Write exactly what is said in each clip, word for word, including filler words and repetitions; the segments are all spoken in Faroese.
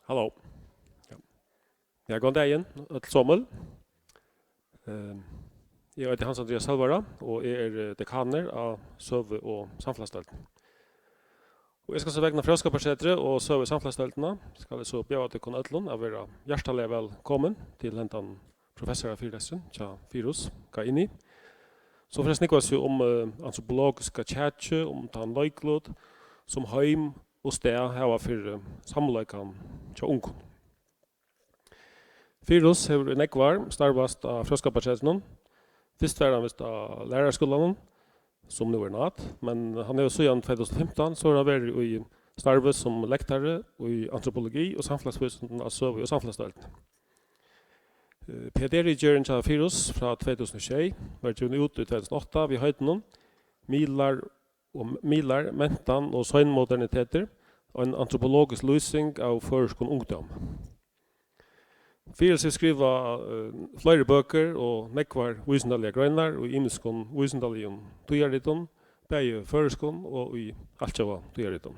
Halló. Ja. Ja, góðan dagin, øll somul. Ehm, eg eiti Hans Andreas Sølvara og eg eri, eh, dekanur á søgu- og samfelagsdeildini. Og eg skal so vegna Fróðskaparsetrið og søgu- og samfelagsdeildina, skal eg so bjóða tykkum øllum at vera hjartaliga vælkomin til hendan professorafyrilestrin hjá Firus Gaini. So fer at snúgva seg um, eh, antropologiska kjakið, um tann leiklut, sum heim og stað hava fyri, eh, samleikan hjá ungum. Firus hevur í nógv ár starvast á Fróðskaparsetrinum. Fyrst var hann vist á læraraskúlanum, sum nú er nat, men hann hevur síðan tvey túsund og fimtan, so hevur hann verið í starvi sum lektari í antropologi og samfelagsvísindum á søgu- og samfelagsdeildini. Eh, P H D-ritgerðin hjá Firus frá tvey túsund og sjey var givin út í tvey túsund og átta við heitinum Miðlar og, Miðlar, mentan og seinmodernitetir, ein antropologisk lýsing av føroyskum ungdómi. Firus hevur skrivað, eh, fleiri bøkur og nógvar vísindaligar greinar í ymiskum vísindaligum tíðarritum, bæði føroyskum og í altjóða tíðarritum.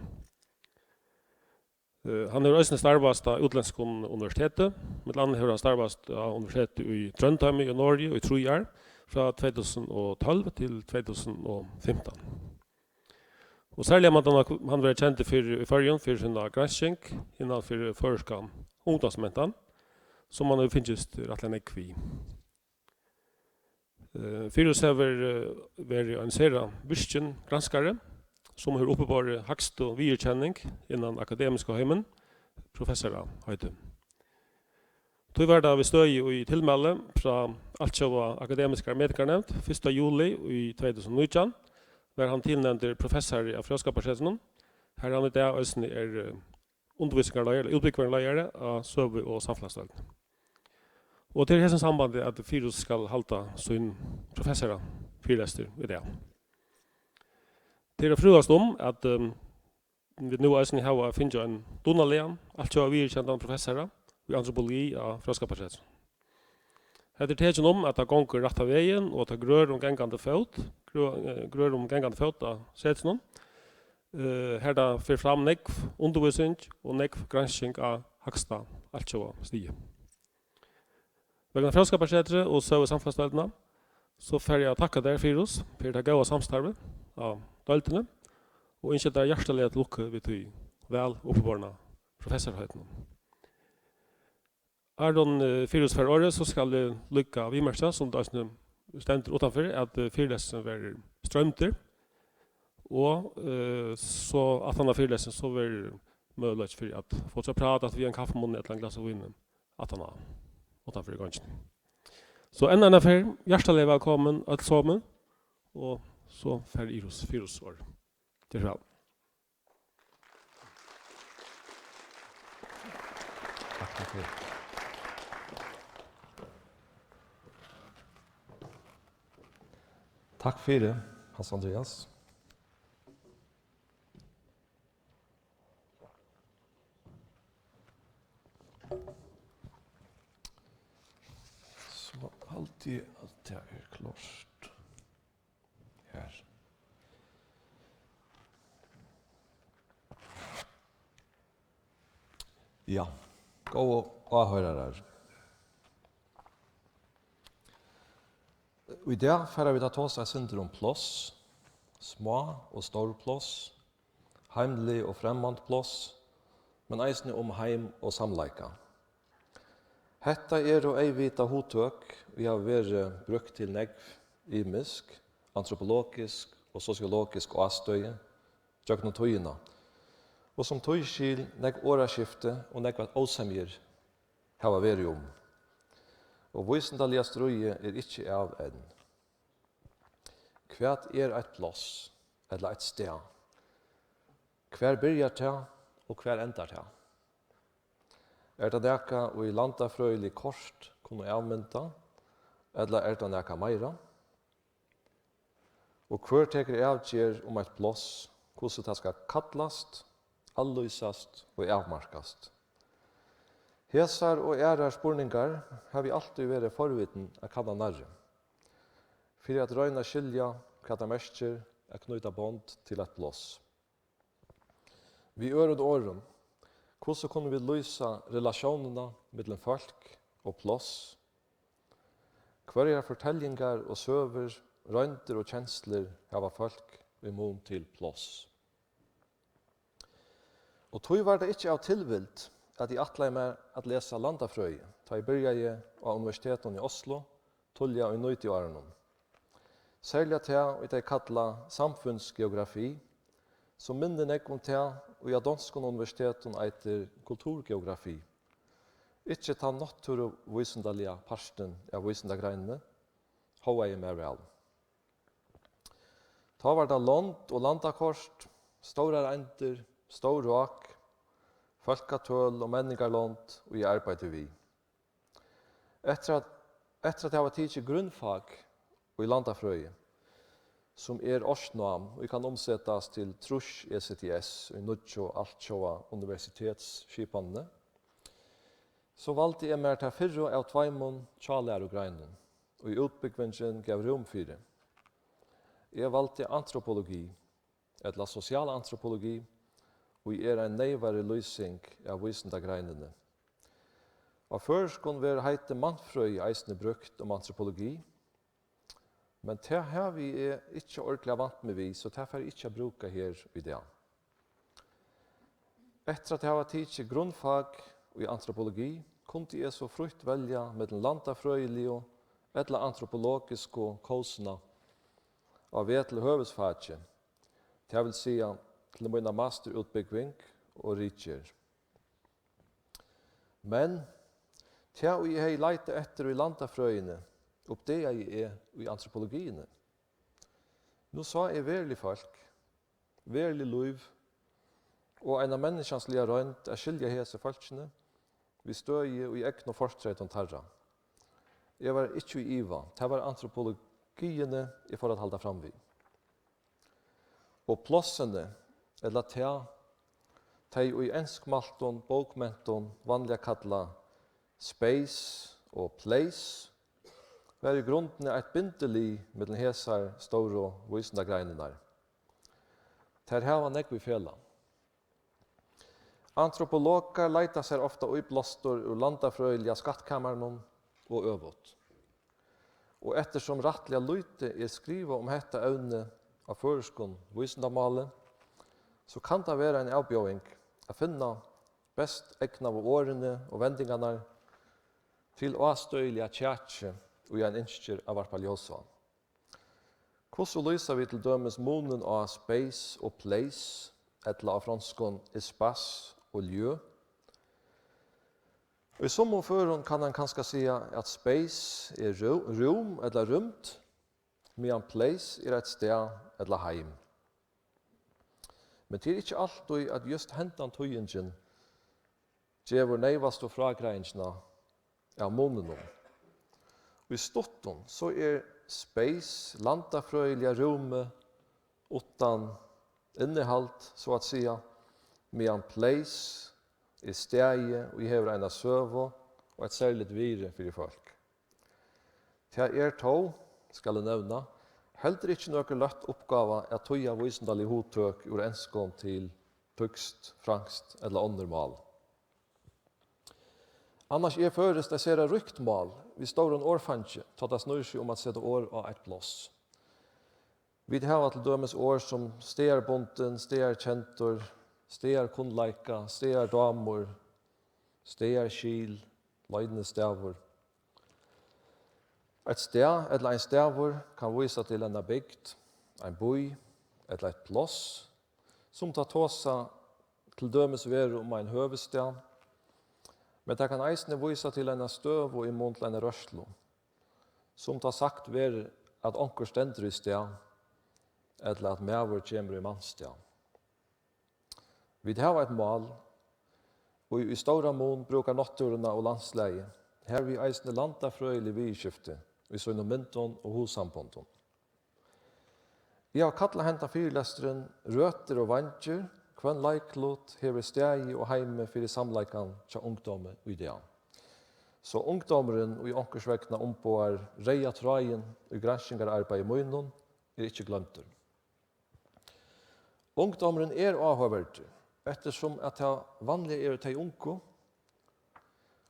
Eh, hann hevur eisini starvast á útlendskum universiteti. Millum annað hevur hann starvast á universiteti í Trondheimi í Noregi í trý ár, frá tvey túsund og tólv til tvey túsund og fimtan. Og serliga man hann, hann verður kendur fyri í Føroyum fyri sína gransking innan fyri føroyska ungdómsmentan, sum hann hevur fingist rættiliga nógv við. Eh, Firus hevur, eh, verið ein sera virkin granskari, sum hevur uppiborið hægstu viðurkenning innan akademiska heimin, professoraheitið. Tí var tað við støði í tilmæli frá Altjóða Akademiskari Metikarnevnd fyrsta juli í tvey túsund og nítjan, var hann tilnevndur professari av Fróðskaparsetrinum, har hann í dag eisini er, eh, undirvísingarleiðari, ella útbúgvingarleiðari á søgu- og samfelagsdeildini. Og tað er í hesum sambandi, at Firus skal halda sín professorafyrilestur í dag. Tað er at frúast um, at, ehm, vit nú eisini hava fingið ein dugnaligan, altjóða viðurkendan professara í antropologi á Fróðskaparsetrinum. Hetta er tekin um, at tað gongur rætta vegin, og at tað grør um gangandi fót, grø-, eh, grør um gangandi fót á setrinum, eh, har tað fer fram nógv undirvísing og nógv gransking á hægsta altjóða stigi. Vegna Fróðskaparsetrið og Søgu- og samfelagsdeildina, so fari eg at takka tær, Firus, fyri tað góða samstarvið á deildini og ynskja tær hjartaliga til lukku við tí væl uppiborna professoraheitinum. Áðrenn, eh, Firus fær orðið, so skal eg líka viðmerkja, sum tað eisini stendur uttanfyri, at, eh, fyrilesturin verður stroymdur, og, eh, so aftan á fyrilesturin, so verður møguleiki fyri at fáa seg at prata við ein kaffimunn ella ein glas av víni aftan á, uttanfyri gongina. So enn eina ferð, hjartaliga vælkomin, øll somul, og so fær Firus, Firus orðið. Ger so væl. Takk, takk fyri. Takk fyri, Hans Andreas. So haldi eg, at tað er klárt. Her. Ja, góðu áhoyrarar. Í dag fara vit at tosa eitt sindur um pláss, smá og stór pláss, heimlig og fremmand pláss, men eisini um heim og samleika. Hetta eru eyðvitað hugtøk, ið hava verið brúkt til nógv ymisk, antropologisk og sosiologisk ástøði gjøgnum tíðina, og sum tískil nógv orðaskifti og nógvar ósemjur hava verið um. Og vísindaliga stríðið er ikki av enn. Hvat er eitt pláss ella eitt stað? Hvar byrjar tað og hvar endar tað? Er tað nakað, ið landafrøðilig kort kunnu avmynda, ella er tað nakað meira? Og hvør tekur avgerð um eitt pláss, hvussu tað skal kallast, allýsast og avmarkast? Hesar og aðrar spurningar havi eg altíð verið forvitin at kanna nærri, fyri at royna at skilja, hvat tað merkir at knýta bond til eitt pláss. Við øðrum orðum, hvussu kunnu vit lýsa relatiónina millum fólk og pláss? Hvørjar fortellingar og søgur, royndir og kenslur hava fólk í mun til pláss? Og tí var tað ikki av tilvild, at eg ætlaði mær at lesa landafrøði, tá eg byrjaði á Universitetinum í Oslo, tíðliga í nítiárunum. Serliga tað, ið tey kalla samfunnsgeografi, sum minnir nógv um tað, ið á donskum universitetum eitur kulturgeografi. Ikki tann náttúruvísindaliga partin av vísindagreinini, hóvaði mær væl. Tá var tað lond og landakort, stórar eindir, stór rák, fólkatøl og menningarlond, ið eg arbeiddi við. Eftir at, eftir at hava tikið grundfak í landafrøði, sum er ársnám, ið kann umsetast til trýss E C T S í nýggju altjóða universitetsskipanini, so valdi eg mær ta fyrru av tveimum hjálærugreinum, ið útbúgvingin gav rúm fyri. Eg valdi antropologi, ella sosialantropologi, ið er ein neyvari lýsing av vísindagreinini. Á føroyskum verður heitið mannfrøði eisini brúkt um antropologi, men tað havi eg ikki ordiliga vant meg við, so tað fari eg ikki at brúka her í dag. Eftir at hava tikið grundfak í antropologi, kundi eg so frítt velja millum landafrøðiligu ella antropologisku kósina á veg til høvuðsfakið, tað vil siga, til mína masterútbúgving og ritgerð. Men tað, ið eg hevði leitað eftir í landafrøðini, uppdagaði eg í antropologiini. Nú sá eg verulig fólk, verulig lív og eina menniskjansliga roynd at skilja hesi fólkini við støði í egnu fortreytum teirra. Eg var ikki í iva, tað var antropologiini, eg fór at halda fram við. Og plássini, ella tað, tey í enskmæltum bókmentum vanliga kalla space og place, var í grundini eitt bindilið millum hesar stóru vísindagreinarnar. Tær hava nógv í felag. Antropologar leita sær ofta íblástur úr landafrøðiliga skattkamarinum og øvugt. Og eftirsum rættiliga lítið er skrivað um hetta evni á føroyskum vísindamáli, so kann tað vera ein avbjóðing at finna best egnaðu orðini og vendingarnar til ástøðiliga kjakið, ið ein ynskir at varpa ljós á. Hvussu lýsa vit til dømis munin á space og place, ella á fronskum espace og lieu? Í summum førum kann ein kanska siga, at space er rú-, rúm ella rúmd, meðan place er eitt stað ella heim. Men tað er ikki altíð, at júst hendan týðingin gevur neyvastu frágreiðingina av muninum. Í stuttum, so er space landafrøðiliga rúmið uttan innihald, so at siga, meðan place er staðið, ið hevur eina søgu og eitt serligt virði fyri fólk. Tað er tó, skal eg nevna, heldur ikki nøkur løtt uppgáva at týða vísindalig hugtøk úr enskum til týskt, franskt ella onnur mál. Annars er føroyskt eitt sera ríkt mál við stórum orðfeingi, tá tað snýr seg um at seta orð á eitt pláss. Vit hava til dømis orð sum staðarbundin, staðarkendur, staðarkunnleika, staðardámur, staðarskil, loynistaður. Eitt stað ella ein staður kann vísa til eina bygd, ein bý ella eitt pláss, sum tá tosað til dømis verður um ein høvuðsstað, men tað kann eisini vísa til eina støðu í mun til eina rørslu, sum tá sagt verður, at onkur stendur í stað, ella at maður kemur í mans stað. Vit hava eitt mál, ið í stóran mun brúkar náttúruna og landslagið, harvið eisini landafrøðilig viðurskifti í sínum myndum og hugsambondum. Eg havi kallað hendan fyrilesturin Røtur og veingir, hvønn leiklut hevur staði og heimi fyri samleikan hjá ungdómi í dag. So ungdómurin, ið onkursvegna umboðar reyða tráðin í granskingararbeiði mínum, er ikki gloymdur. Ungdómurin er áhugaverdur, eftirsum at tað vanliga eru tey ungu,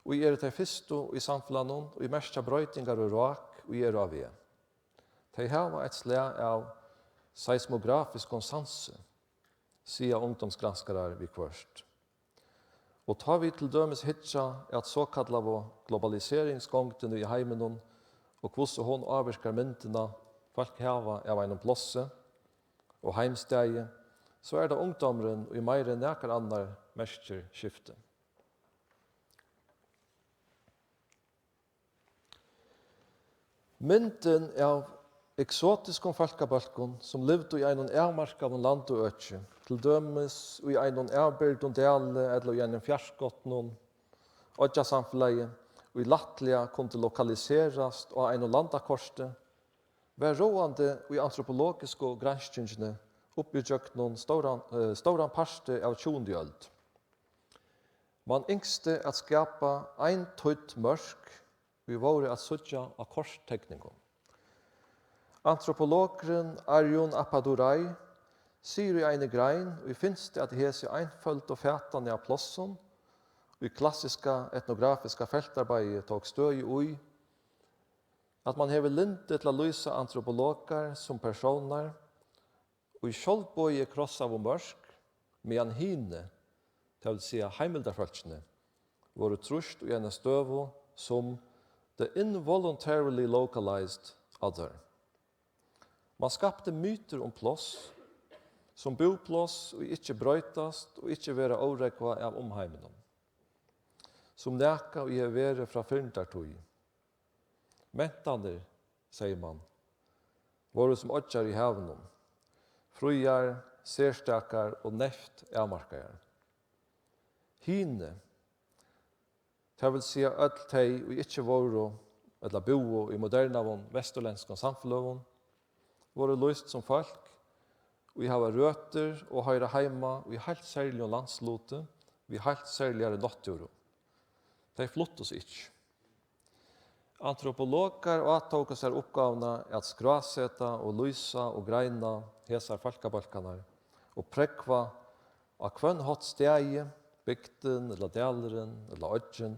ið eru tey fyrstu í samfelagnum, ið merkja broytingar og rák, ið eru á veg. Tey hava eitt slag av seismografiskum sansi, siga ungdómsgranskarar viðhvørt. Og tá vit til dømis hyggja at sokallaðu globaliseringsgongdini í heiminum og hvussu hon ávirkar myndina, fólk hava av einum plássi og heimstaði, so er tað ungdómurin, ið meira enn nakar annar merkir skifti. Myndin av eksotiskum fólkabólkum, sum livdu í einum avmarkaðum landi og øki, til dømis í einum avbyrgdum dali ella í einum fjarskotnum oyggjasamfelagi, ið lættliga kundi lokaliserast á einum landakorti, var ráðandi í antropologisku granskingini upp ígjøgnum stóran, eh, stóran parti av tjúgundu øld. Man ynskti at skapa eintýdd mørk, ið vóru at síggja á korttekningum. Antropologurin Arjun Appadurai sigur í eini grein, ið finst at hesi einføldu fatani av plássum, ið klassiska etnografiska feltarbeiðið tók støði í, at man hevur lyndi til at lýsa antropologar sum persónar, ið sjálvboðið krossaðu mørk, meðan hini, tað vil siga heimildarfólkini, vóru trýst í eina støðu sum the involuntarily localized other. Man skapti mytur um pláss, sum búpláss, ið ikki broytast og ikki verða órógvað av umheiminum, sum nakað, ið hevur verið frá fyrndartíð. Mentanir, segði man, vóru sum oyggjar í havinum, fríar, serstakar og neyvt avmarkaðar. Hini, tað vil siga øll tey, ið ikki vóru ella búðu í modernaðum vesturlendskum samfeløgum, vóru lýst sum fólk, ið hava røtur og hoyra heima í heilt serligum landsluti við heilt serligari náttúru. Tey fluttu seg ikki. Antropologar átóku sær uppgávuna at skráseta og lýsa og greina hesar fólkabólkarnar og prógva, á hvønn hátt staðið, bygdin ella dalurin ella oyggin,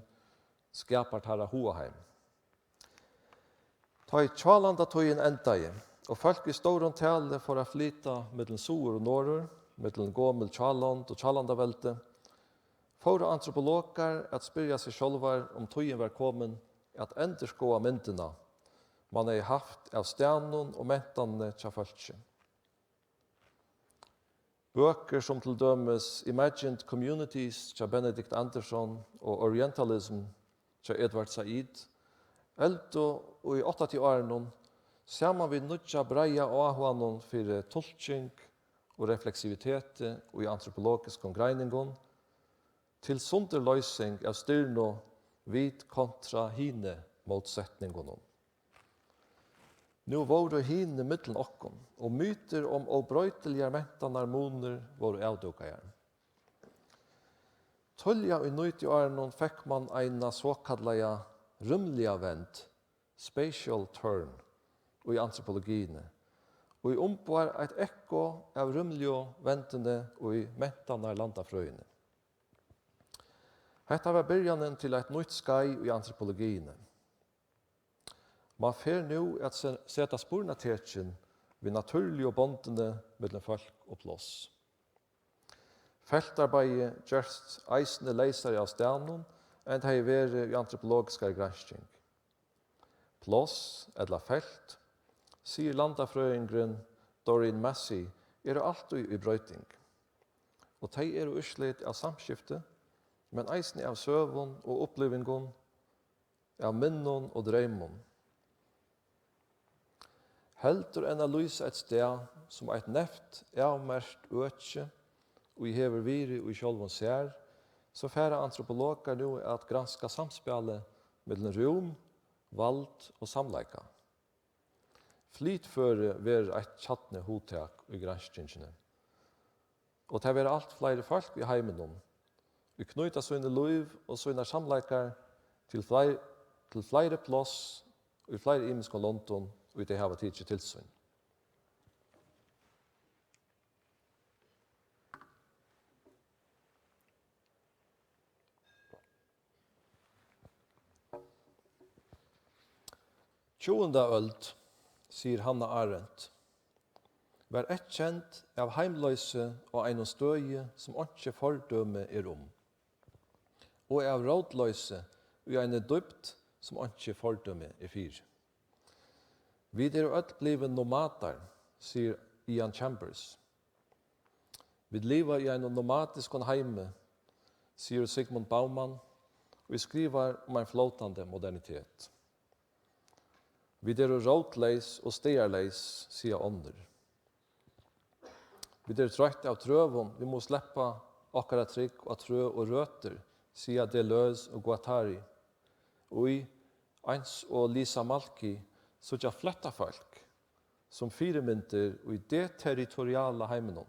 skapar teirra hugaheim. Tá ið hjálandatíðin endaði, og fólk í stórum tali fóru at flyta millum suður og norður, millum gomul hjálond og hjálandaveldi, fóru antropologar at spyrja seg sjálvar, um tíðin var komin at endurskoða myndina, man hevði havt av staðnum og mentanini hjá fólki. Bøkur sum til dømis Imagined Communities hjá Benedict Anderson og Orientalism hjá Edward Said elvdu í áttatiuárunum saman við nýggja breiða áhuganum fyri tulking og refleksiviteti í antropologiskum greiningum til sundurloysing av stirðnu vit kontra hini mótsetningunum. Nú vóru hini millum okkum, og mytur um óbroytiligar mentanarmunir vóru avdúkaðar. Tíðliga í nítiárunum fekk man eina sokallaða rúmliga vend, spatial turn, í antropologiini, ið umboðar eitt ekko av rúmligu vendini í mentanarlandafrøðini. Hetta var byrjanin til eitt nýtt skeið í antropologiini. Man fer nú at se-, seta spurnatekin við natúrligu bondini millum fólk og pláss. Feltarbeiði gerst eisini leysari av staðnum, enn tað hevði verið í antropologiskari gransking. Pláss ella felt, sigur landafrøðingurin Doreen Massey, eru altíð í broyting. Og tey eru úrslit av samskifti, men eisini av søgum og upplivingum, av minnum og dreymum. Heldur enn at lýsa eitt stað sum eitt neyvt, avmerkt øki, ið hevur virði í sjálvum sær, so fara antropologar nú at granska samspælið millum rúm, vald og samleika. Flitføri verður eitt kjarnuhugtak í granskingini. Og tað verða alt fleiri fólk í heiminum, ið knýta síni lív og sínar samleikar til fleiri, til fleiri pláss í fleiri ymiskum londum, ið tey hava tikið til sín. Tjúgunda øld, sigur Hannah Arendt, var eyðkend av heimloysi á einum støði, sum einki fordømi er um, og av rótloysi í eini dýpd, sum einki fordømi er fyri. Vit eru øll blivin nomadar, sigur Iain Chambers. Vit liva í einum nomadiskum heimi, sigur Zygmunt Bauman, ið skrivar um ein flótandi modernitet. Vit eru rótleys og staðarleys, siga onnur. Vit eru troytt av trøum, vit mugu sleppa okkara trúgv á trø og røtur, siga Deleuze og Guattari, ið, eins og Lisa Malki, síggja flóttafólk sum fyrimyndir í deterritoriala heiminum.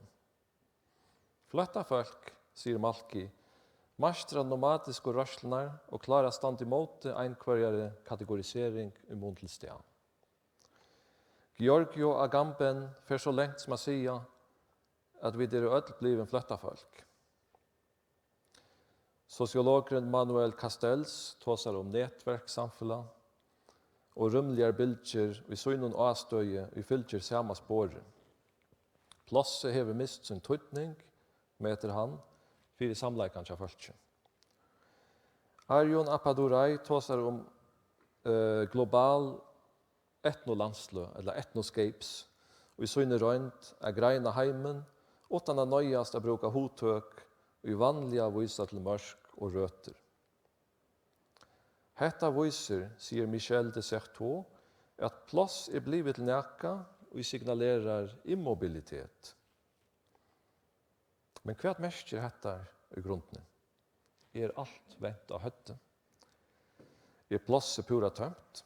Flóttafólk, sigur Malki, meistra nomadisku rørslurnar og klára at standa ímóti einhvørjari kategorisering í mun til stað. Giorgio Agamben fer so langt sum at siga, at vit eru øll blivin flóttafólk. Sosiologurin Manuel Castells tosar um netverkssamfelag og rúmligar bylgjur í sínum ástøði, ið fylgir sama spori. Plássið hevur mist sín týdning, metir hann, fyri samleikan hjá fólki. Arjun Appadurai tosar um, eh, global etnolandsløg, ella etnoscapes, í síni roynd at greina heimin, uttan at noyðast at brúka hugtøk, ið vanliga vísa til mørk og røtur. Hetta vísir, sigur Michel de Certeau, at pláss er blivið til nakað, ið signalerar immobilitet. Men hvat merkir hetta í grundini? Er alt vent á høvdið? Er plássið púra tómt?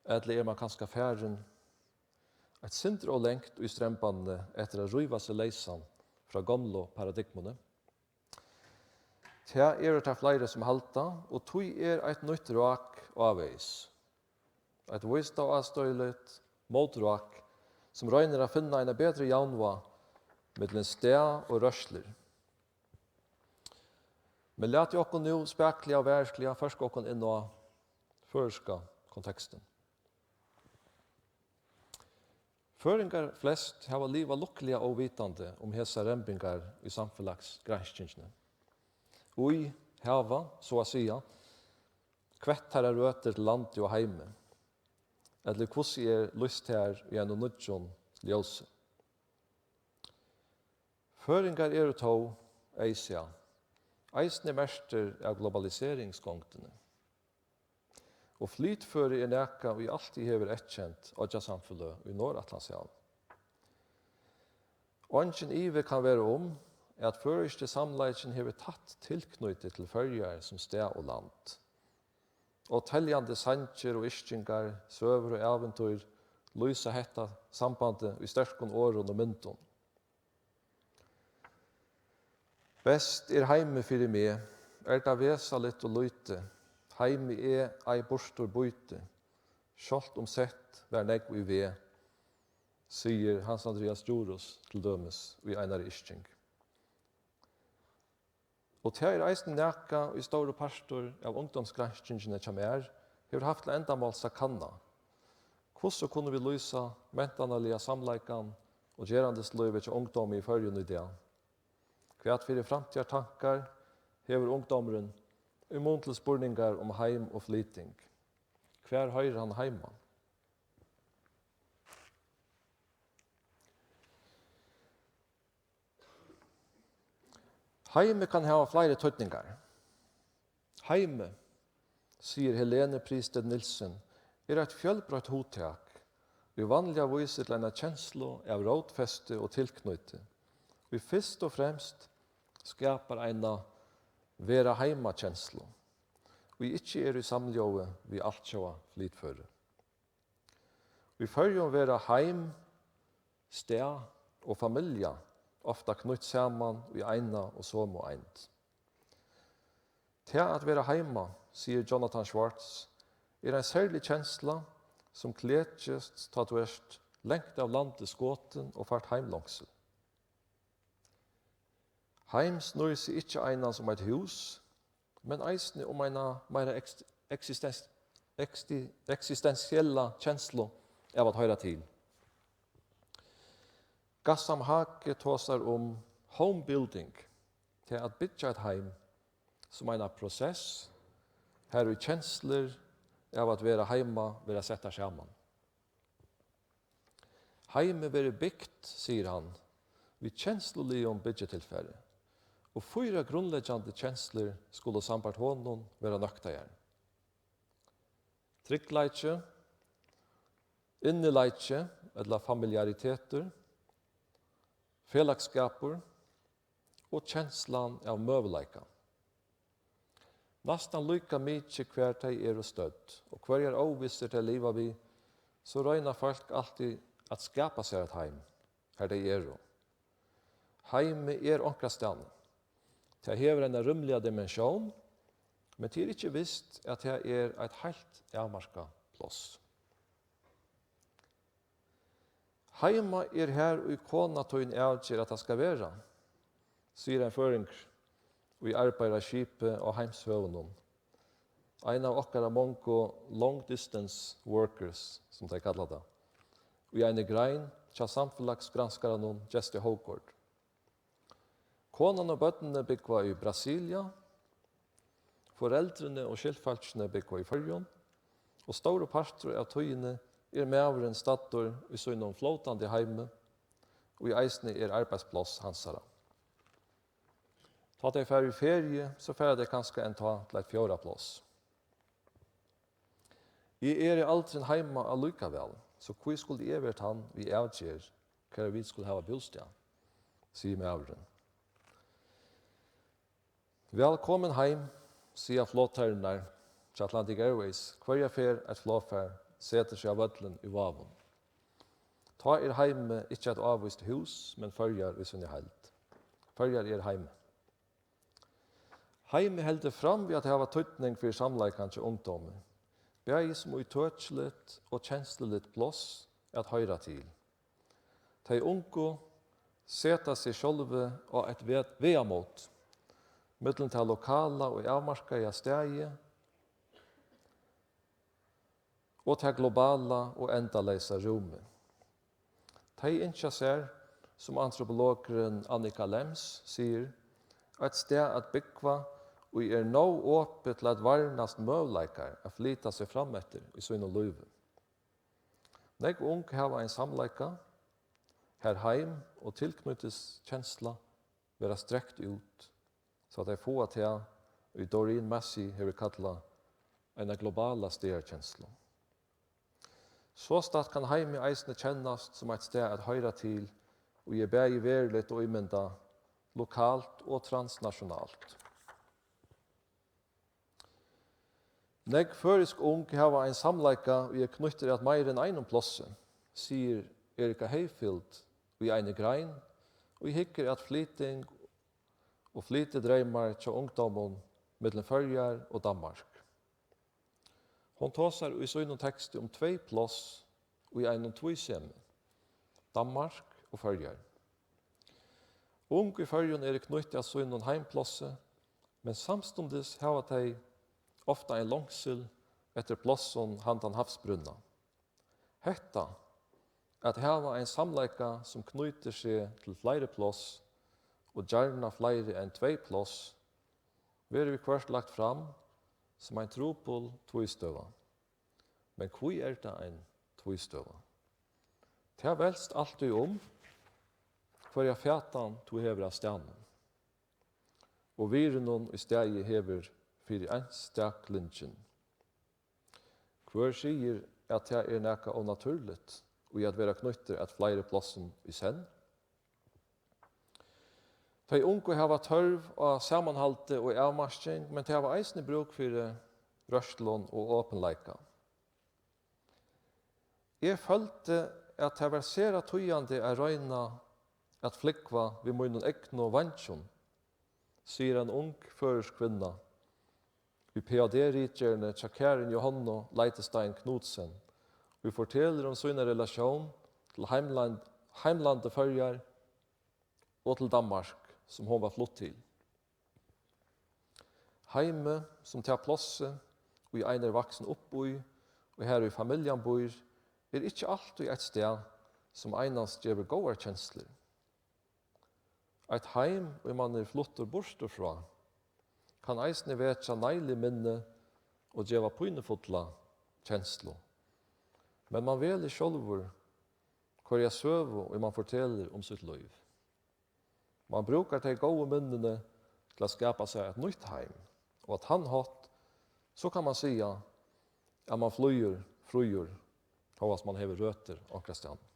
Ella er mann kanska farin eitt sindur ov langt í strembanini eftir at ríva seg leysan frá gomlu paradigmuni? Tað eru tað fleiri sum halda, og tí er eitt nýtt rák ávegis. Eitt vísindaástøðiligt mótrák, sum roynir at finna eina betri javnvág millum stað og rørslur. Men latið okkum nú spakuliga og varisliga førka okkum inn á føroyska kontekstin. Føroyingar flest hava livað lukkuliga óvitandi um hesar rembingar í samfelagsgranskingini, ið hava, so at siga, kvett teirra røtur til landi og heimi, ella hvussu er lýst har í einum nýggjum ljósi. Føroyingar eru tó, ei sæð, eisini merktir av globaliseringsgongdini. Og flytføri er nakað, ið altíð hevur eyðkent oyggjasamfeløg í Norðuratlantshavi. Eingin ivi kann vera um, at føroyski samleikin hevur tætt tilknýti til Føroyar sum stað og land. Og teljandi sangir og yrkingar, søgur og ævintýr lýsa hetta sambandið í sterkum orðum og myndum. Best er heimið fyri meg, er tað vesaligt og lítið, heimið eg ei burtur býti, sjálvt um sett var nógv í veð, sigur Hans Andrias Djurhuus til dømis í einari yrking. Og tað er eisini nakað, ið stórur partur av ungdómsgranskingini hjá mær hevur havt til endamáls at kanna, hvussu kunnu vit lýsa mentanarliga samleikan og gerandislívið hjá ungdómi í Føroyum í dag? Hvat fyri framtíðartankar hevur ungdómurin í mun til spurningar um heim og flyting? Hvar hoyrir hann heima? Heimið kann hava fleiri týdningar. Heimið, sigur Helene Pristedt Nielsen, er eitt fjølbroytt hugtak, ið vanliga vísir til eina kenslu av rótfesti og tilknýti, ið fyrst og fremst skapar eina vera-heima-kenslu, ið ikki er í samljóði við altjóða flytføri. Í Føroyum verða heim, stað og familja ofta knýtt saman í eina og somu eind. Tað at vera heima, sigur Jonathan Schwartz, er ein serlig kensla, sum klekist, tá tú ert langt av landi skotin og fært heimlongsul. Heim snýr seg ikki einans um eitt hús, men eisini um eina meira ekst-, eksistens-, eksti-, eksistensiella kenslu av at hoyra til. Gassam Hake tosar um home building, tað at byggja eitt heim, sum eina prosess, har í kenslur av at vera heima verða settar saman. Heimið verður bygt, sigur hann, við kensluligum byggitilfari, og fýra grundleggjandi kenslur skulu sambært honum vera nøktaðar. Tryggleiki, innileiki ella familiaritetur, felagsskapur og kenslan av møguleika. Næstan líka mikið hvar tey eru stødd og hvørjar óvissur tey liva við, so royna fólk altíð at skapa sær eitt heim, har tey eru. Heimið er onkrastaðni. Tað hevur eina rúmliga dimensjón, men tað er ikki vist, at tað er eitt heilt avmarkað pláss. Heima er har, ið kona tín avger, at tað skal vera, sigur ein føroyingur, ið arbeiðir á skipi á Heimshøvunum, ein av okkara mongu long distance workers, sum tey kalla tað, í eini grein hjá samfelagsgranskaranum Gesti Hougaard. Konan og børnini búgva í Brasilia, foreldrini og skyldfólkini búgva í Føroyum, og stórur partur av tíðini er maðurin staddur í sínum flótandi heimi, ið eisini er arbeiðspláss hansara. Tá tey fara í feriu, so fara tey kanska enntá til eitt fjórða pláss. Eg eri aldrin heima allíkavæl, so hví skuldi eg verið tann, ið avger, hvar vit skulu hava bústað, sigur maðurin. Vælkomin heim, siga flogternar hjá Atlantic Airways, hvørja ferð eitt flogfar setir seg á vøllin í Vágum. Tá er heimið ikki eitt ávíst hús, men Føroyar í síni heild. Føroyar er heimið. Heimið heldur fram við at hava týdning fyri samleikan hjá ungdómi, bæði sum ítøkiligt og kensluligt pláss at hoyra til. Tey ungu seta seg sjálvi á eitt ve-, vegamót millum tað lokala og avmarkaða staðið og tað globala og endaleysa rúmið. Tey ynskja sær, sum antropologurin Annika Lems sigur, eitt stað at búgva, ið er nóg opið til at varnast møguleikar at flyta seg frameftir í sínum lívi. Nógv ung hava ein samleika, har heim og tilknýtiskensla verða strekt út, so at tey fáa tað, ið Doreen Massey hevur kallað eina globala staðarkenslu. Sostatt kann heimið eisini kennast sum eitt stað at hoyra til, ið er bæði veruligt og ímyndað, lokalt og transnationalt. Nógv føroysk ung hava ein samleika, ið er knýttur at meira enn einum plássi, sigur Erika Hayfield í eini grein, ið hyggur at flyting og flytidreymar hjá ungdómum millum Føroyar og Danmark. Hon tosar í sínum teksti um tvey pláss í einum tvísemi, Danmark og Føroyar. Ung í Føroyum eru knýtt at sínum heimplássi, men samstundis hava tey ofta ein longsil eftir plássum handan havsbrúnna. Hetta, at hava ein samleika, sum knýtir seg til fleiri pláss, og gjarna fleiri enn tvey pláss, verður viðhvørt lagt fram sum ein trupul tvístøða. Men hví er tað ein tvístøða? Tað veldst altíð um, hvørja fatan tú hevur av staðnum, og virðinum, ið staðið hevur fyri einstaklingin. Hvør sigur, at tað er nakað ónatúrligt í at vera knýttur at fleiri plássum í senn? Tey ungu hava tørv á samanhaldi og avmarking, men tey hava eisini brúk fyri rørslum og opinleika. Eg føldi, at tað var sera týðandi at royna at flúgva við mínum egnu veingjum, sigur ein ung føroysk kvinna, í P H D-ritgerðini hjá Karin Johannu Leitestein Knudsen, ið fortelur um sína relatión til heimland, heimlandið Føroyar og til Danmark, sum hon var flutt til. Heimið, sum tað plássið, ið ein er vaksin upp í, og har ið familjan býr, er ikki altíð eitt stað, sum einans gevur góðar kenslur. Eitt heim, ið mann er fluttur burtur frá, kann eisini vekja neilig minni og geva pínufulla kenslu. Men mann velur sjálvur, hvørja søgu, ið mann fortelur um sítt lív. Mann brúkar tey góðu minnini til at skapa sær eitt nýtt heim, og á tann hátt, so kann mann siga, at mann flýgur fríur, hóast mann hevur røtur onkrastaðni.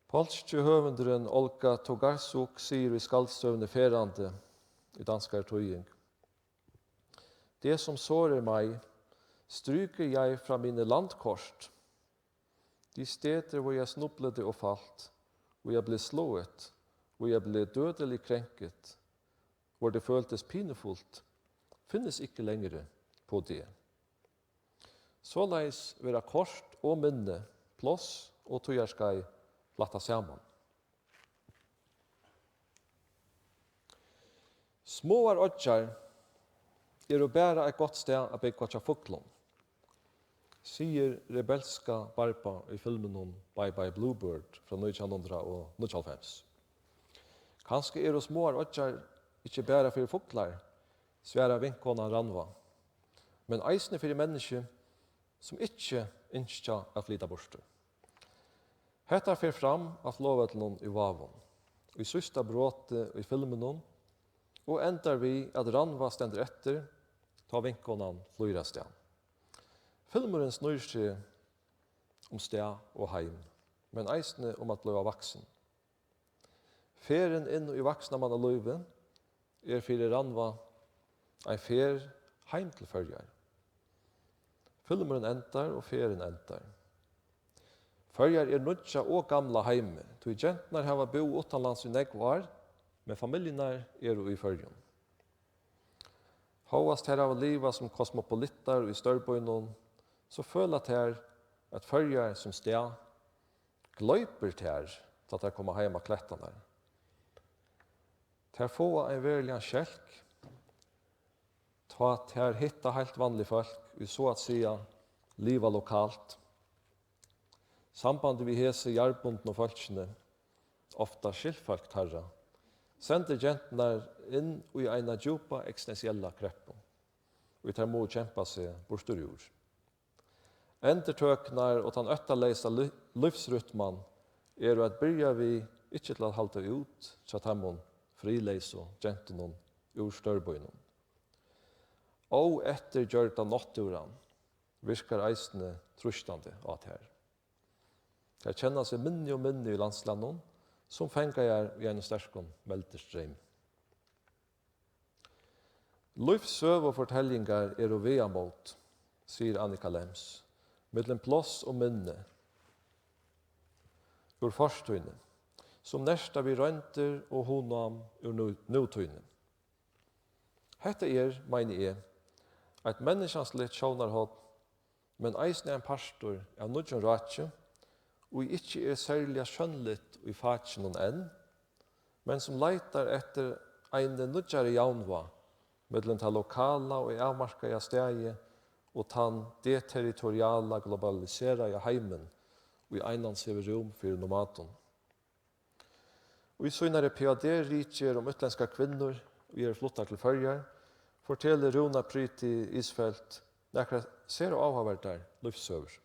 Polski høvundurin Olga Tokarczuk sigur í skaldsøguni Ferðandi í danskari týðing: Det som sårer mig, stryker jeg fra mine landkort. De steder, hvor jeg snublede og falt, hvor jeg blev slået, hvor jeg blev dødelig krænket, hvor det føltes pinefuldt, findes ikke længere på det. Soleiðis verða kort og minni, pláss og tíðarskeið flættað saman. Smáar oyggjar eru bara eitt gott stað at búgva hjá fuglum, sigur rebelska Barba í filminum Bye Bye Bluebird frá nítjan hundrað og níggjuoghálvfems. Kanska eru smáar oyggjar ikki bara fyri fuglar, svarar vinkonan Rannvá, men eisini fyri menniskju, sum ikki ynskja at flyta burtur. Hetta fer fram á flogvøllinum í Vágum, í síðsta broti í filminum, og endar við, at Rannvá stendur eftir, tá vinkonan flýr avstað. Filmurin snýr seg um stað og heim, men eisini um at blíva vaksin. Ferðin inn í vaksnamannalívið er fyri Rannvá ein ferð heim til Føroyar. Filmurin endar og ferðin endar. Føroyar er nýggja og gamla heimið, tí genturnar hava búð uttanlands í nógv ár, men familjurnar eru í Føroyum. Hóast tær hava livað sum kosmopolitar í stórbýnum, so føla tær, at Føroyar sum stað gloypir tær, tá tær koma heim á klettarnar. Tær fáa ein veruligan skelk, tá tær hitta heilt vanlig fólk, ið so at siga liva lokalt. Sambandið við hesi jarðbundnu fólkini, ofta skyldfólk teirra, sendir genturnar inn í eina djúpa eksistentiella kreppu, ið tær mugu kempa seg burtur úr. Endurtøkurnar og tann óttaleysa lí-, lívsrytman eru at byrja við ikki til at halda út hjá teimum friðleysu gentunum úr stórbýnum. Óeftirgjørda náttúran virkar eisini trýstandi á tær. Tær kenna seg minni og minni í landslagnum, sum fangaðar í einum sterkum veldisdreym. Lívssøgufortellingar eru vegamót, sigur Annika Lems, millum pláss og minni úr fortíðini, sum nerta við royndir og hugnám úr nú-, nútíðini. Hetta er, meini eg, eitt menniskjansligt sjónarhorn, men eisini ein partur av nýggjum ráki, ið ikki er serliga sjónligt í fakinum enn, men sum leitar eftir eini nýggjari javnvág millum tað lokala og avmarkaða staðið og tann deterritoriala globaliseraða heimin, ið einans hevur rúm fyri nomadum. Í sínari P H D-ritgerð um útlendskar kvinnur, ið eru fluttar til Føroyar, fortelur Rúna Priti Isfeldt nakrar sera áhugaverdar lívssøgur,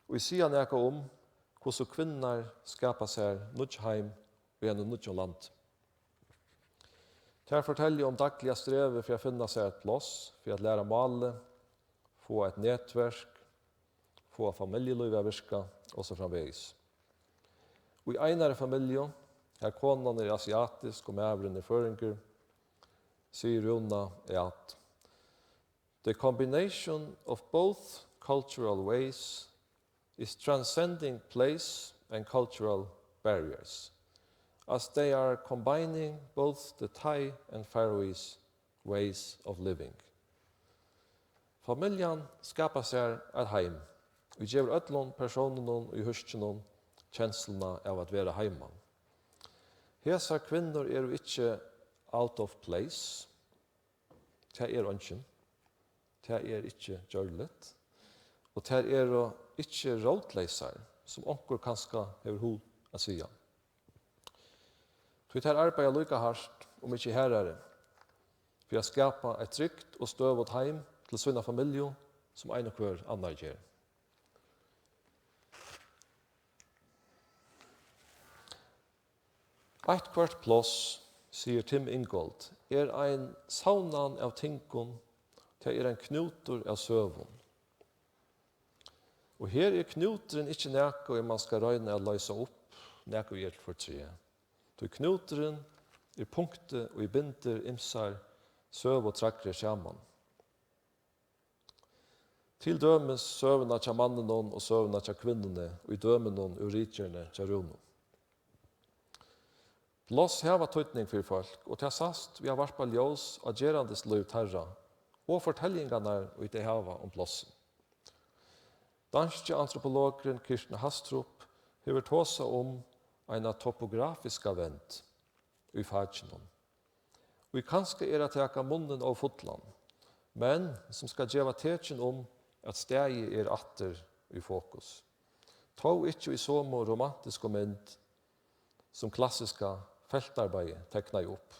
ið siga nakað um, hvussu kvinnurnar skapa sær nýggj heim í einum nýggjum landi. Tær fortelja um dagliga strevið fyri at finna sær eitt pláss, fyri at læra málið, fáa eitt netverk, fáa familjulívið at virka og so framvegis. Í einari familju, har konan er asiatisk og maðurin er føroyingur, sigur Rúna, at the combination of both cultural ways is transcending place and cultural barriers. as they are combining both the Thai and Faroese ways of living. Familjan skapar sær eitt heim, ið gevur øllum persónunum í húskinum kensluna av at vera heima. Hesar kvinnur eru ikki out of place. Tað er eingin. Tað er ikki gjørligt. Og tær eru ikki rótleysar, sum onkur kanska hevur hug at siga. Tí tær arbeiða líka hart, um ikki harðari, fyri at skapa eitt trygt og støðugt heim til sína familju, sum ein og hvør annar ger. Eitthvørt pláss, sigur Tim Ingold, er ein savnan av tingum, tað er ein knútur av søgum. Og her er knúturin ikki nakað, ið mann skal royna at loysa upp, nakað, ið er til fortreð. Tí knúturin er punktið, ið bindur ymsar søgutræðrir saman. Til dømis søguna hjá manninum og søguna hjá kvinnuni í dømunum úr ritgerðini hjá Rúnu. Pláss hava týdning fyri fólk, og tað sæst við at varpa ljós á gerandislív teirra og fortellingarnar, ið tey hava um plássið. Danski antropologurin Kirsten Hastrup hevur tosað um eina topografiska vend í fakinum, ið kanska er at taka munnin ov fullan, men sum skal geva tekin um, at staðið er aftur í fokus. Tó ikki í somu romantisku mynd, sum klassiska feltarbeiðið teknaði upp.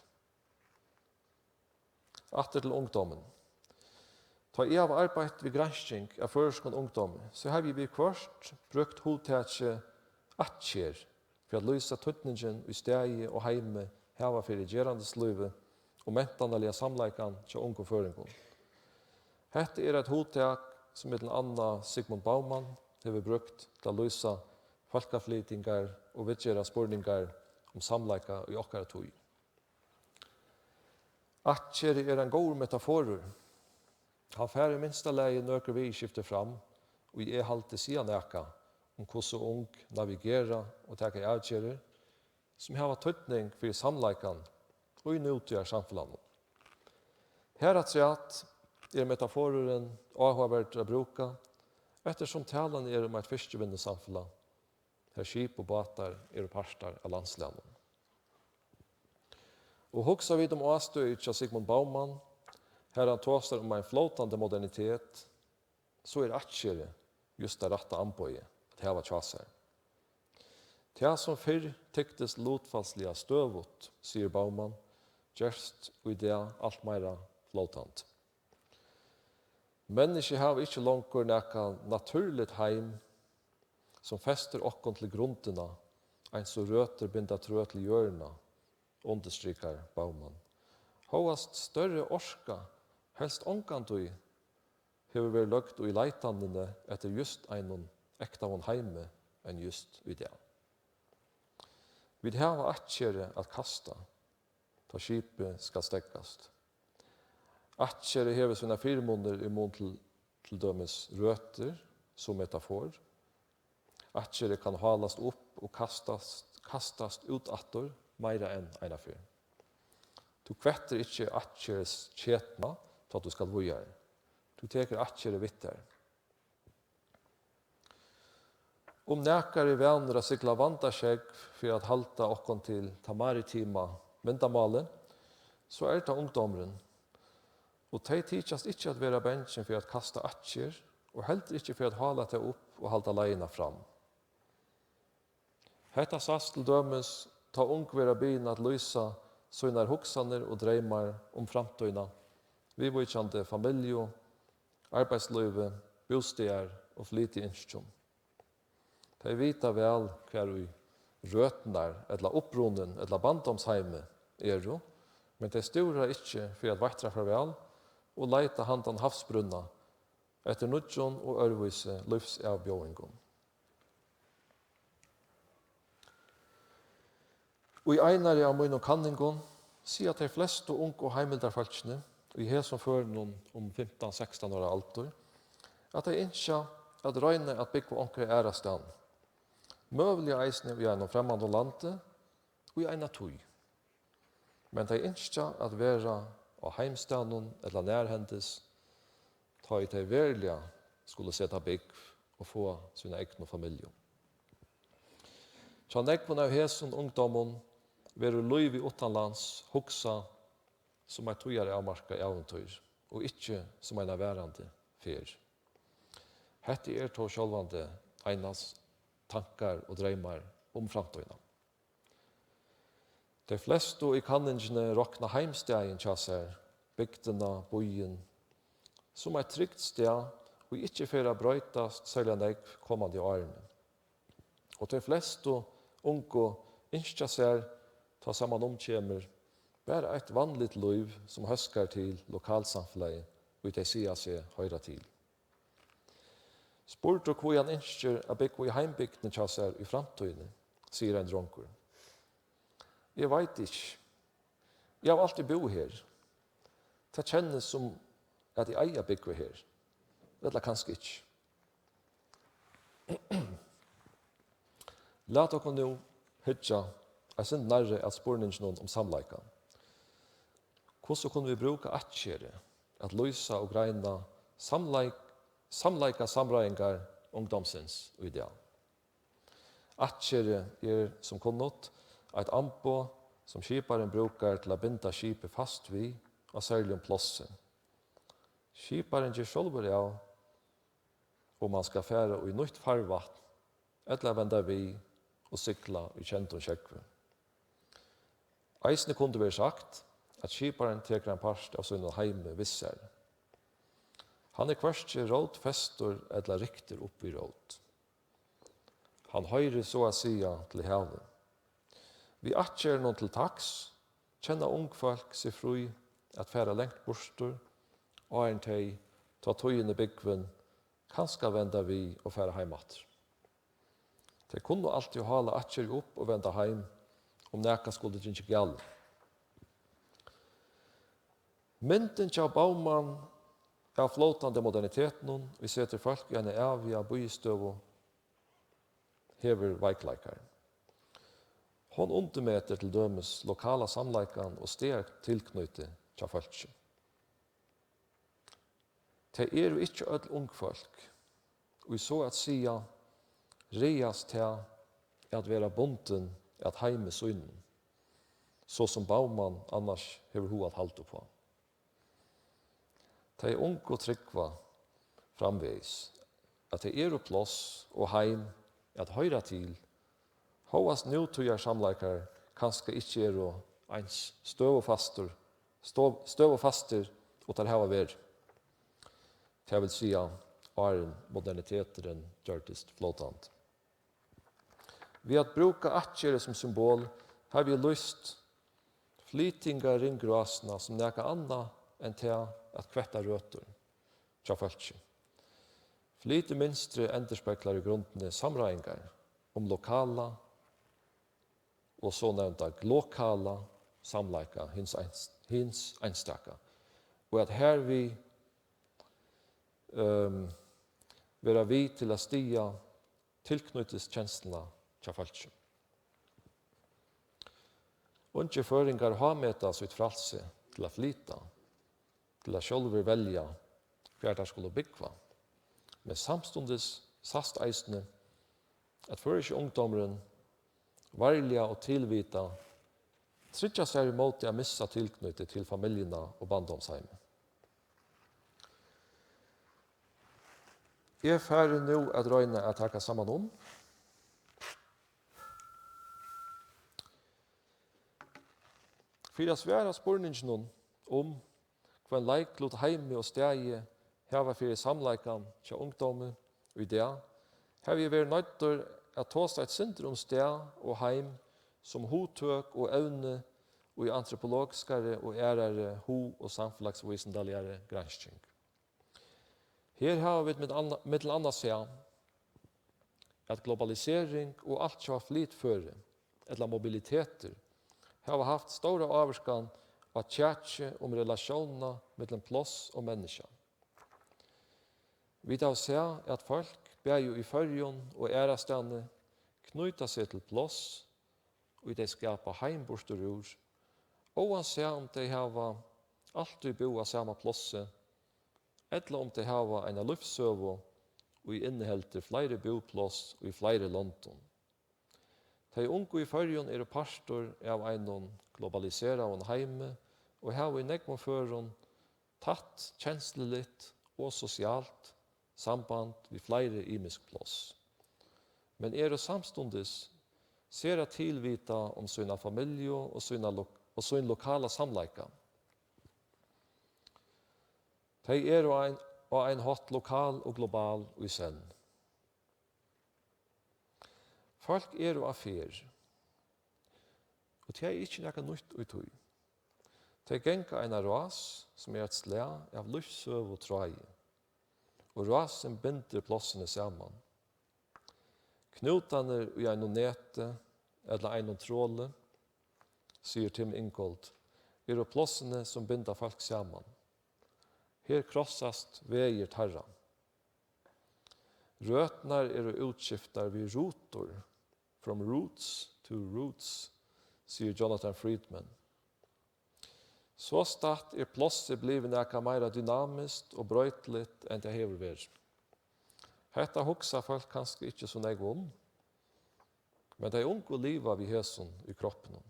Aftur til ungdómin. Tá eg havi arbeitt við gransking av føroyskum ungdómi, so havi eg viðhvørt brúkt hugtakið ættkær fyri at lýsa týdningin, ið staðið og heimið hava fyri gerandislívið og mentanarliga samleikan hjá ungum føroyingum. Hetta er eitt hugtak, sum millum annað Sigmund Baumann hevur brúkt til at lýsa fólkaflytingar og viðgera spurningar um samleika í okkara tíð. Ættkeri er ein góður metaforur. Hann fær í minsta lagi nøkur viðurskifti fram, ið eg haldi siga nakað um, hvussu ung navigera og taka avgerðir, sum hava týdning fyri samleikan í nútíðarsamfelagnum. Harafturat er metaforurin áhugaverdur at brúka, eftirsum talan er um eitt fiskivinnusamfelag, har skip og bátar eru partar av landslagnum. Og hugsa vit um ástøðið hjá Sigmund Baumann, har hann tosar um ein flótandi modernitet, so er ættkeri júst tað rætta amboðið at hava hjá sær. Tað, sum fyrr tyktist lutfalsliga støðugt, sigur Baumann, gerst í dag alt meira flótandi. Menniskju hava ikki longur nakað natúrligt heim, sum festir okkum til grundina, eins og røtur binda trø til jørðina, undirstrikar Baumann. Hóast størri orka helst ongantíð hevur verið løgd í leitanini eftir júst einum ektaðum heimi enn júst í dag. Vit hava ættkeri at kasta, tá skipið skal steðgast. Ættkeri hevur sínar fyrimunir í mun til, til dømis røtur, sum metafor. Ættkeri kann hálast upp og kastast, kastast út aftur meira enn eina ferð. Tú kvettir ikki ættkeris ketuna, tá tú skal víðari. Tú tekur ættkeri við tær. Um nakar er vanur at sigla vandasjógv fyri at halda okkum til tað maritima myndamálið, so er tað ungdómurin. Og tey tykjast ikki at vera bangin fyri at kasta ættkeri og heldur ikki fyri at hála tað upp og halda leiðina fram. Hetta sæst til dømis, tá ung verða biðin at lýsa sínar hugsanir og dreymar um framtíðina, viðvíkjandi familju, arbeiðslívi, bústaðar- og flytiynskjum. Tey vita væl, hvar ið røturnar ella upprunin ella barndómsheimið eru, men tey stúra ikki fyri at veittra farvæl og leita handan havsbrúnna eftir nýggjum og øðrvísi lívsavbjóðingum. Í einari av mínum kanningum siga tey flestu ungu heimildarfólkini í hesum førunum um fimtan, sekstan ára aldur, at tey ynskja at royna at búgva onkra aðrastaðni, møguliga eisini í einum fremmandum landi, í eina tíð. Men tey ynskja at vera á heimstaðnum ella nærhendis, tá ið tey veruliga skulu seta búgv og fáa sína egnu familju. Hjá nógvum av hesum ungdómum verður lívið uttanlands hugsað sum eitt tíðaravmarkað ævintýr og ikki sum eina varandi ferð. Hetta er tó sjálvandi einans tankar og dreymar um framtíðina. Tey flestu í kanningini rokna heimstaðin hjá sær, bygdina, býin, sum eitt trygt stað, ið ikki fer at broytast serliga nógv komandi árini. Og tey flestu ungu ynskja sær, tá saman um kemur, bara eitt vanligt lív, sum hóskar til lokalsamfelagið, ið tey siga seg hoyra til. Spurdur, hví hann ynskir at búgva í heimbygdini hjá sær í framtíðini, sigur ein drongur: "Eg veit ikki. Eg havi altíð búð her. Tað kennist sum, at eg eigi at búgva her. Ella kanska ikki." Lat okkum nú hyggja eitt sindur nærri at spurninginum um samleika. Hvussu kunnu vit brúka ættkeri at lýsa og greina samleik-, samleikasamráðingar ungdómsins í dag? Ættkeri er, sum kunnugt, eitt amboð, sum skiparin brúkar til at binda skipið fast við á serligum plássi. Skiparin ger sjálvur av, um hann skal fara í nýtt farvatn ella venda við og sigla í kendum sjógvi. Eisini kundi verið sagt, at skiparin tekur ein part av sínum heimi við sær. Hann er hvørki rótfestur ella ryktur upp við rót. Hann hoyrir so at siga til havið. Við ættkerinum til taks kenna ung fólk seg frí at fara langt burtur, áðrenn tey, tá tíðin er búgvin, kanska venda við og fara heim aftur. Tey kunnu altíð hála ættkeri upp og venda heim, um nakað skuldi gingið galið. Myndin hjá Baumann av flótandi modernitetinum, ið setir fólk í eina æviga bíðistøðu, hevur veikleikar. Hon undirmetir til dømis lokala samleikan og staðartilknýti hjá fólki. Tað eru ikki øll ung fólk, ið so at siga ræðast tað at vera bundin at heimi sínum, so sum Baumann annars hevur hug at halda uppá. Tey ungu trúgva framvegis, at tað eru pláss og heim at hoyra til, hóast nútíðarsamleikar kanska ikki eru eins støðufastur, støv-, støðufastir og teir hava verið. Tað vil siga, áðrenn moderniteturin gjørdist flótandi. Við at brúka ættkeri sum symbol havi eg lýst flytingarringrásina sum nakað annað enn tað at kvetta røtur hjá fólki. Flytimynstrið endurspeglar í grundini samráðingar um lokala og so nevnda glokala samleika hins eins-, hins einstaka, og at harvið, ehm, vera við til at stiga tilknýtiskensla hjá fólki. Ungir føroyingar hámeta sítt frælsi til at flyta, til at sjálvir velja, hvar teir skulu búgva. Men samstundis sæst eisini, at føroyski ungdómurin varliga og tilvitað tryggja sær ímóti at missa tilknýti til familjuna og barndómsheimið. Eg fari nú at royna at taka saman um. Fyri at svara spurninginum um, hvønn leiklut heimi og staði hava fyri samleikan hjá ungdómi í dag, havi eg verið noyddur at tosa eitt sindur um stað og heim sum hugtøk og evni í antropologiskari og aðrari hug- og samfelagsvísindaligari gransking. Her hava vit millum anna-, millum annað sæð, at globalisering og altjóða flytføri, ella mobilitetur, hava havt stóra ávirkan á kjakið um relatiónina millum pláss og menniskja. Vit hava sæð, at fólk, bæði í Føroyum og aðrastaðni, knýta seg til pláss ið tey skapa heim burturúr, óansæð um tey hava altíð búð á sama plássi, ella um tey hava eina lívssøgu, ið inniheldur fleiri búpláss í fleiri londum. Tey ungu í Føroyum eru partur av einum globaliseraðum heimi og hava í nógvum førum tætt kensluligt og sosialt samband við fleiri ymisk pláss, men eru samstundis sera tilvitað um sína familju og sína lo-, og sín lokala samleika. Tey eru ein, á ein hátt lokal og global í senn. Fólk eru á ferð, og tað er ikki nakað nýtt í tí. Tey ganga eina rás, sum er eitt slag av lívssøgutráði, og rásin bindur plássini saman. Knútarnir í einum neti ella einum troli, sigur Tim Ingold, eru plássini, sum binda fólk saman. Her krossast vegir teirra. Røturnar eru útskiftar við rutur, from roots to roots, sigur Jonathan Freedman. Sostatt er plássið blivið nakað meira dynamiskt og broytiligt, enn tað hevur verið. Hetta hugsa fólk kanska ikki so nógv um, men tey ungu liva við hesum í kroppinum.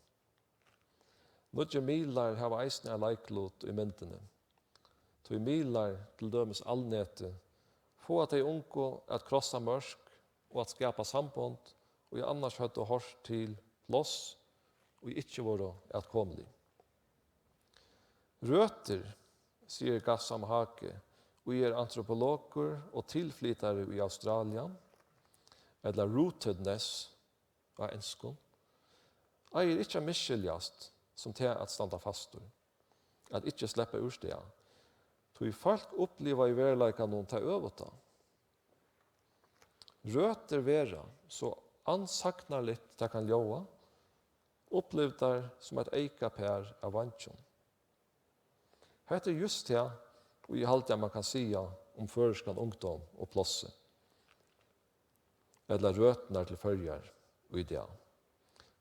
Nýggir miðlar hava eisini ein leiklut í myndini, tí miðlar, til dømis alnetið, fáa tey ungu at krossa mørk og at skapa sambond, ið annars høvdu hoyrt til pláss, ið ikki vóru atkomulig. Røtur, sigur Gassam Hage, ið er antropologur og tilflytari í Australia, ella rootedness á enskum, eigur ikki at misskiljast sum tað at standa fastur, at ikki sleppa úr stað, tí fólk uppliva í veruleikanum tað øvuta. Røtur verða, so ansagnarligt tað kann ljóða, upplivdar sum eitt eyka par av veingjum. Hetta er júst tað, ið eg haldi, at mann kann siga um føroyskan ungdóm og plássið, ella røturnar til Føroyar í dag.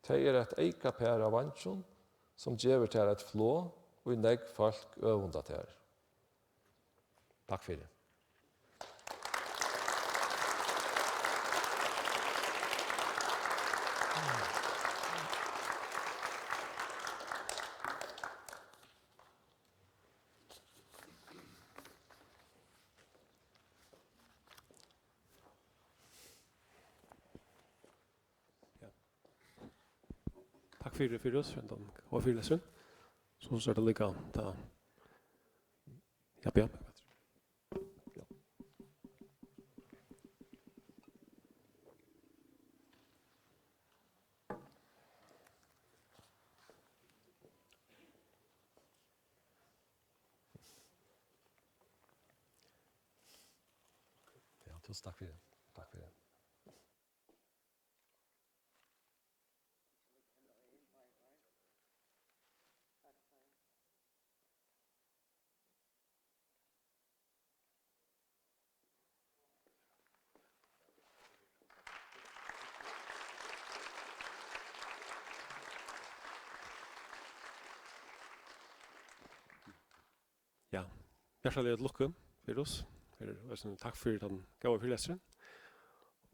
Tað er eitt eyka par av veingjum, sum gevur tær eitt flog, ið nógv fólk øvunda tær. Takk fyri. Ja. Takk fyri, fyri oss, fyri hendan góða fyrilesturin. So er tað líka, tá, ja, ja. Ja, túsund takk fyri. Takk fyri. Ja, hjartaliga til lukku fyri oss. Fyri, og eisini takk fyri tann góða fyrilesturin.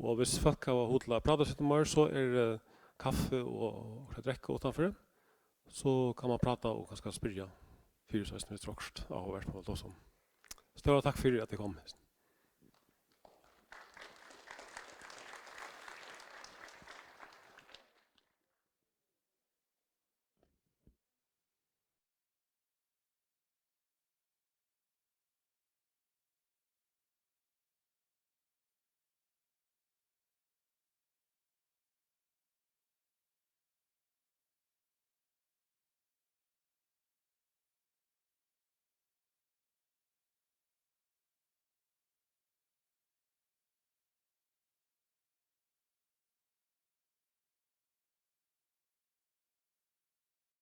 Og hvis fólk hava hug til at prata seg til meir, so er, eh, kaffi og, og at drekka uttanfyri. So kann man prata og kanska spyrja fyri, so eisini, hvis tað er okkurt áhugavert man vil tosa um. Stóra takk fyri at tit komu.